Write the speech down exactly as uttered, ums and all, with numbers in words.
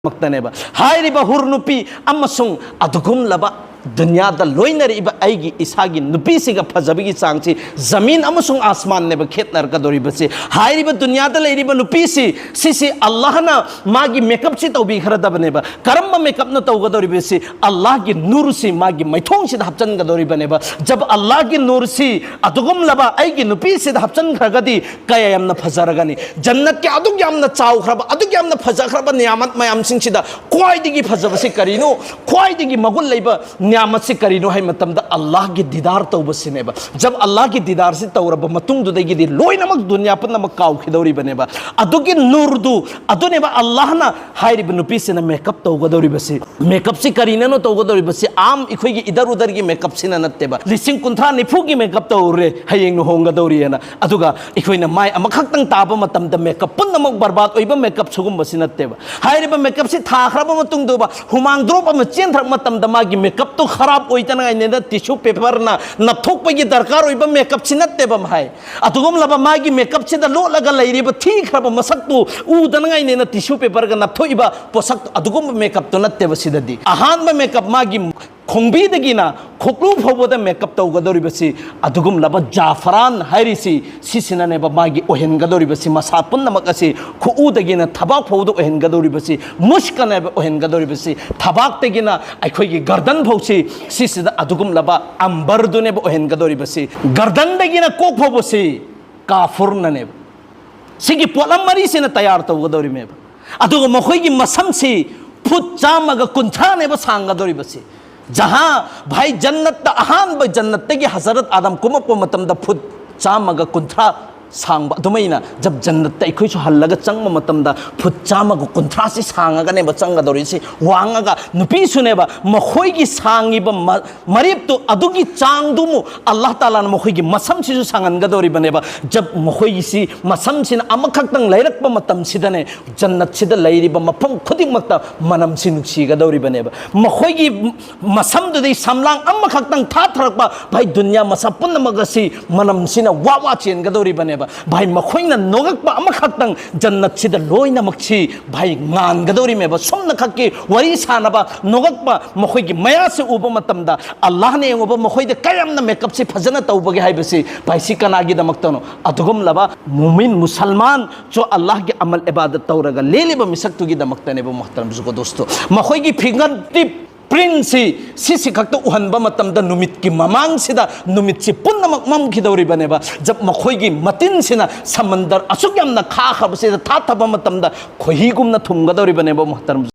ꯃꯛꯇꯅꯦꯕ꯫ ꯍꯥꯏꯔꯤꯕ ꯍꯨꯔ ꯅꯨꯄꯤ ꯑꯃꯁꯨꯡ ꯑꯗꯨꯒꯨꯝꯂꯕ ꯗꯨꯅꯤꯌꯥꯗ ꯂꯣꯏꯅꯔꯛꯏꯕ ꯑꯩꯒꯤ ꯏꯁꯥꯒꯤ ꯅꯨꯄꯤꯁꯤꯒ ꯐꯖꯕꯒꯤ ꯆꯥꯡꯁꯤ ꯖꯃꯤꯟ ꯑꯃꯁꯨꯡ ꯑꯁꯃꯥꯟꯅꯦꯕ ꯈꯦꯠꯅꯔꯛꯀꯗꯧꯔꯤꯕꯁꯤ꯫ ꯍꯥꯏꯔꯤꯕ ꯗꯨꯅꯤꯌꯥꯗ ꯂꯩꯔꯤꯕ ꯅꯨꯄꯤꯁꯤ, ꯁꯤꯁꯤ ꯑꯜꯂꯥꯍꯅ ꯃꯥꯒꯤ ꯃꯦꯀꯞꯁꯤ ꯇꯧꯕꯤꯈ꯭ꯔꯗꯕꯅꯦꯕ꯫ ꯀꯔꯝꯕ ꯃꯦꯀꯞꯅ ꯇꯧꯒꯗꯧꯔꯤꯕꯁꯤ? ꯑꯜꯂꯥꯍꯒꯤ ꯅꯨꯔꯁꯤ ꯃꯥꯒꯤ ꯃꯥꯏꯊꯣꯡꯁꯤꯗ ꯍꯥꯞꯆꯤꯟꯒꯗꯧꯔꯤꯕꯅꯦꯕ꯫ ꯖꯕ ꯑꯜꯂꯥꯍꯒꯤ ꯅꯨꯔꯁꯤ ꯑꯗꯨꯒꯨꯝꯂꯕ ꯑꯩꯒꯤ ꯅꯨꯄꯤꯁꯤꯗ ꯍꯥꯞꯆꯤꯟꯈ꯭ꯔꯒꯗꯤ ꯀꯌꯥ ꯌꯥꯝꯅ ꯐꯖꯔꯒꯅꯤ꯫ ꯖꯟꯅꯠꯀꯤ ꯑꯗꯨꯛ ꯌꯥꯝꯅ ꯆꯥꯎꯈ꯭ꯔꯕ, ꯑꯗꯨꯛ ꯌꯥꯝꯅ ꯐꯖꯈ꯭ꯔꯕ ꯅꯤꯌꯥꯃꯠ ꯃꯌꯥꯝꯁꯤꯡꯁꯤꯗ ꯈ꯭ꯋꯥꯏꯗꯒꯤ ꯐꯖꯕꯁꯤ ꯀꯔꯤꯅꯣ? ꯈ꯭ꯋꯥꯏꯗꯒꯤ ꯃꯒꯨꯟ ꯂꯩꯕ ꯅꯤꯌꯥꯃꯠꯁꯤ ꯀꯔꯤꯅꯣ ꯍꯥꯏꯕ ꯃꯇꯝꯗ, ꯑꯜꯂꯥꯍꯒꯤ ꯗꯤꯗꯥꯔ ꯇꯧꯕꯁꯤꯅꯦꯕ꯫ ꯖꯕ ꯑꯜꯂꯥꯍꯒꯤ ꯗꯤꯗꯥꯔꯁꯤ ꯇꯧꯔꯕ ꯃꯇꯨꯡꯗꯨꯗꯒꯤꯗꯤ ꯂꯣꯏꯅꯃꯛ ꯗꯨꯅꯤꯌꯥ ꯄꯨꯝꯅꯃꯛ ꯀꯥꯎꯈꯤꯗꯧꯔꯤꯕꯅꯦꯕ꯫ ꯑꯗꯨꯒꯤ ꯅꯨꯔꯗꯨ, ꯑꯗꯨꯅꯦꯕ ꯑꯜꯂꯥꯍꯅ ꯍꯥꯏꯔꯤꯕ ꯅꯨꯄꯤꯁꯤꯅ ꯃꯦꯀꯞ ꯇꯧꯒꯗꯧꯔꯤꯕꯁꯤ꯫ ꯃꯦꯀꯞꯁꯤ ꯀꯔꯤꯅꯅꯣ ꯇꯧꯒꯗꯧꯔꯤꯕꯁꯤ? ꯑꯥꯝ ꯑꯩꯈꯣꯏꯒꯤ ꯏꯗꯔ ꯎꯗꯔꯒꯤ ꯃꯦꯀꯞꯁꯤꯅ ꯅꯠꯇꯦꯕ꯫ ꯂꯤꯁꯤꯡ ꯀꯨꯟꯊ꯭ꯔꯥ ꯅꯤꯐꯨꯒꯤ ꯃꯦꯀꯞ ꯇꯧꯔꯨꯔꯦ, ꯍꯌꯦꯡ ꯂꯨꯍꯣꯡꯒꯗꯧꯔꯤꯑꯅ꯫ ꯑꯗꯨꯒ ꯑꯩꯈꯣꯏꯅ ꯃꯥꯏ ꯑꯃꯈꯛꯇꯪ ꯇꯥꯕ ꯃꯇꯝꯗ ꯃꯦꯀꯞ ꯄꯨꯝꯅꯃꯛ ꯕꯔꯕꯥꯗ ꯑꯣꯏꯕ ꯃꯦꯀꯞ ꯁꯤꯒꯨꯝꯕꯁꯤ ꯅꯠꯇꯦꯕ꯫ ꯍꯥꯏꯔꯤꯕ ꯃꯦꯀꯞꯁꯤ ꯊꯥꯈ꯭ꯔꯕ ꯃꯇꯨꯡꯗ ꯍꯨꯃꯥꯡ ꯗ꯭ꯔꯣꯞ ꯑꯃ ꯆꯦꯟꯊꯔꯛꯄ ꯃꯇꯝꯗ ꯃꯥꯒꯤ ꯃꯦꯀꯞꯇꯨ ꯈꯔꯥꯞ ꯑꯣꯏꯗꯅꯉꯥꯏꯅꯦꯅ ꯇꯤꯁꯨ ꯄꯦꯄꯔꯅ ꯅꯞꯊꯣꯛꯄꯒꯤ ꯗꯔꯀꯥꯔ ꯑꯣꯏꯕ ꯃꯦꯀꯞꯁꯤ ꯅꯠꯇꯦꯕ ꯍꯥꯏ꯫ ꯑꯗꯨꯒꯨꯝꯂꯕ ꯃꯥꯒꯤ ꯃꯦꯀꯞꯁꯤꯗ ꯂꯣꯠꯂꯒ ꯂꯩꯔꯤꯕ ꯊꯤꯈ꯭ꯔꯕ ꯃꯁꯛꯇꯨ ꯎꯗꯅꯉꯥꯏꯅꯦꯅ ꯇꯤꯁꯨ ꯄꯦꯄꯔꯒ ꯅꯞꯊꯣꯛꯏꯕ ꯄꯣꯠꯁꯛꯇꯨ, ꯑꯗꯨꯒꯨꯝꯕ ꯃꯦꯀꯞꯇꯨ ꯅꯠꯇꯦꯕ ꯁꯤꯗꯗꯤ꯫ ꯑꯍꯥꯟꯕ ꯃꯦꯀꯞ ꯃꯥꯒꯤ ꯈꯣꯡꯕꯤꯗꯒꯤꯅ ꯈꯣꯛꯂꯨ ꯐꯥꯎꯕꯗ ꯃꯦꯀꯞ ꯇꯧꯒꯗꯧꯔꯤꯕꯁꯤ ꯑꯗꯨꯒꯨꯝꯂꯕ ꯖꯥꯐꯔꯥꯟ ꯍꯥꯏꯔꯤꯁꯤ, ꯁꯤꯁꯤꯅꯅꯦꯕ ꯃꯥꯒꯤ ꯑꯣꯏꯍꯟꯒꯗꯧꯔꯤꯕꯁꯤ꯫ ꯃꯁꯥ ꯄꯨꯝꯅꯃꯛ ꯑꯁꯤ ꯈꯨꯎꯗꯒꯤꯅ ꯊꯕꯥꯛ ꯐꯥꯎꯕꯗ ꯑꯣꯏꯍꯟꯒꯗꯧꯔꯤꯕꯁꯤ ꯃꯨꯁꯀꯅꯦꯕ ꯑꯣꯏꯍꯟꯒꯗꯧꯔꯤꯕꯁꯤ꯫ ꯊꯕꯥꯛꯇꯒꯤꯅ ꯑꯩꯈꯣꯏꯒꯤ ꯒꯔꯗꯟ ꯐꯥꯎꯁꯤ, ꯁꯤꯁꯤꯗ ꯑꯗꯨꯒꯨꯝꯂꯕ ꯑꯝꯕꯔꯗꯨꯅꯦꯕ ꯑꯣꯏꯍꯟꯒꯗꯧꯔꯤꯕꯁꯤ꯫ ꯒꯔꯗꯟꯗꯒꯤꯅ ꯀꯣꯛ ꯐꯥꯎꯕꯁꯤ ꯀꯥꯐꯨꯔꯅꯅꯦꯕ꯫ ꯁꯤꯒꯤ ꯄꯣꯠꯂꯝ ꯃꯔꯤꯁꯤꯅ ꯇꯌꯥꯔ ꯇꯧꯒꯗꯧꯔꯤꯃꯦꯕ꯫ ꯑꯗꯨꯒ ꯃꯈꯣꯏꯒꯤ ꯃꯁꯝꯁꯤ ꯐꯨꯠ ꯆꯥꯝꯃꯒ ꯀꯨꯟꯊ꯭ꯔꯥꯅꯦꯕ ꯁꯥꯡꯒꯗꯧꯔꯤꯕꯁꯤ꯫ ꯖꯍꯥ ꯚꯥꯏ, ꯖꯟꯅꯠꯇ, ꯑꯍꯥꯟꯕ ꯖꯟꯅꯠꯇꯒꯤ ꯍꯖꯔꯠ ꯑꯥꯗꯝ ꯀꯨꯝꯃꯛꯄ ꯃꯇꯝꯗ ꯐꯨꯠ ꯆꯥꯝꯃꯒ ꯀꯨꯟꯊ꯭ꯔꯥ ꯁꯥꯡꯕ, ꯑꯗꯨꯃꯥꯏꯅ ꯖꯕ ꯖꯟꯅꯠꯇ ꯑꯩꯈꯣꯏꯁꯨ ꯍꯜꯂꯒ ꯆꯪꯕ ꯃꯇꯝꯗ ꯐꯨꯠ ꯆꯥꯝꯃꯒ ꯀꯨꯟꯊ꯭ꯔꯥꯁꯤ ꯁꯥꯡꯉꯒꯅꯦꯕ ꯆꯪꯒꯗꯧꯔꯤꯁꯤ꯫ ꯋꯥꯡꯉꯒ ꯅꯨꯄꯤꯁꯨꯅꯦꯕ, ꯃꯈꯣꯏꯒꯤ ꯁꯥꯡꯉꯤꯕ ꯃ-, ꯃꯔꯦꯞꯇꯨ ꯑꯗꯨꯒꯤ ꯆꯥꯡꯗꯨꯃꯨ ꯑꯜꯂꯥꯍ ꯇꯥꯂꯥꯅ ꯃꯈꯣꯏꯒꯤ ꯃꯁꯝꯁꯤꯁꯨ ꯁꯥꯡꯍꯟꯒꯗꯧꯔꯤꯕꯅꯦꯕ꯫ ꯖꯕ ꯃꯈꯣꯏꯒꯤꯁꯤ ꯃꯁꯝꯁꯤꯅ ꯑꯃꯈꯛꯇꯪ ꯂꯩꯔꯛꯄ ꯃꯇꯝꯁꯤꯗꯅꯦ, ꯖꯟꯅꯠꯁꯤꯗ ꯂꯩꯔꯤꯕ ꯃꯐꯝ ꯈꯨꯗꯤꯡꯃꯛꯇ ꯃꯅꯝꯁꯤ ꯅꯨꯡꯁꯤꯒꯗꯧꯔꯤꯕꯅꯦꯕ꯫ ꯃꯈꯣꯏꯒꯤ ꯃꯁꯝꯗꯨꯗꯩ ꯁꯝꯂꯥꯡ ꯑꯃꯈꯛꯇꯪ ꯊꯥꯊꯔꯛꯄ, ꯚꯥꯏ, ꯗꯨꯅꯤꯌꯥ ꯃꯁꯥ ꯄꯨꯝꯅꯃꯛ ꯑꯁꯤ ꯃꯅꯝꯁꯤꯅ ꯋꯥ ꯋꯥ ꯆꯦꯟꯒꯗꯧꯔꯤꯕꯅꯦꯕ꯫ ꯚꯥꯏ, ꯃꯈꯣꯏꯅ ꯅꯣꯛꯂꯛꯄ ꯑꯃꯈꯛꯇꯪ ꯖꯟꯅꯠꯁꯤꯗ ꯂꯣꯏꯅꯃꯛꯁꯤ, ꯚꯥꯏ, ꯉꯥꯟꯒꯗꯧꯔꯤꯃꯦꯕ꯫ ꯁꯨꯝꯅ ꯈꯛꯀꯤ ꯋꯥꯔꯤ ꯁꯥꯟꯅꯕ, ꯅꯣꯛꯂꯛꯄ, ꯃꯈꯣꯏꯒꯤ ꯃꯌꯥꯁꯤ ꯎꯕ ꯃꯇꯝꯗ ꯑꯜꯂꯥꯍꯅ ꯌꯦꯡꯉꯨꯕ, ꯃꯈꯣꯏꯗ ꯀꯌꯥꯝꯅ ꯃꯦꯀꯞꯁꯤ ꯐꯖꯅ ꯇꯧꯕꯒꯦ ꯍꯥꯏꯕꯁꯤ, ꯚꯥꯏ, ꯁꯤ ꯀꯅꯥꯒꯤꯗꯃꯛꯇꯅꯣ? ꯑꯗꯨꯒꯨꯝꯂꯕ ꯃꯨꯃꯤꯟ, ꯃꯨꯁꯜꯃꯥꯟ, ꯆꯣ ꯑꯜꯂꯥꯍꯒꯤ ꯑꯃꯜ ꯏꯕꯥꯗꯠ ꯇꯧꯔꯒ ꯂꯦꯜꯂꯤꯕ ꯃꯤꯁꯛꯇꯨꯒꯤꯗꯃꯛꯇꯅꯦꯕ, ꯃꯣꯍꯇꯔꯝ ꯖꯨꯒꯣ ꯗꯣꯁꯇꯣ꯫ ꯃꯈꯣꯏꯒꯤ ꯐꯤꯡꯒꯔ ꯇꯤꯞ ꯄ꯭ꯔꯤꯟꯁꯤ, ꯁꯤꯁꯤ ꯈꯛꯇ ꯎꯍꯟꯕ ꯃꯇꯝꯗ ꯅꯨꯃꯤꯠꯀꯤ ꯃꯃꯥꯡꯁꯤꯗ ꯅꯨꯃꯤꯠꯁꯤ ꯄꯨꯝꯅꯃꯛ ꯃꯝꯈꯤꯗꯧꯔꯤꯕꯅꯦꯕ꯫ ꯖꯕ ꯃꯈꯣꯏꯒꯤ ꯃꯇꯤꯟꯁꯤꯅ ꯁꯃꯟꯗꯔ ꯑꯁꯨꯛ ꯌꯥꯝꯅ ꯈꯥꯈ꯭ꯔꯕꯁꯤꯗ ꯊꯥꯊꯕ ꯃꯇꯝꯗ ꯈꯣꯏꯍꯤꯒꯨꯝꯅ ꯊꯨꯝꯒꯗꯧꯔꯤꯕꯅꯦꯕ, ꯃꯣꯍꯇꯔꯝ꯫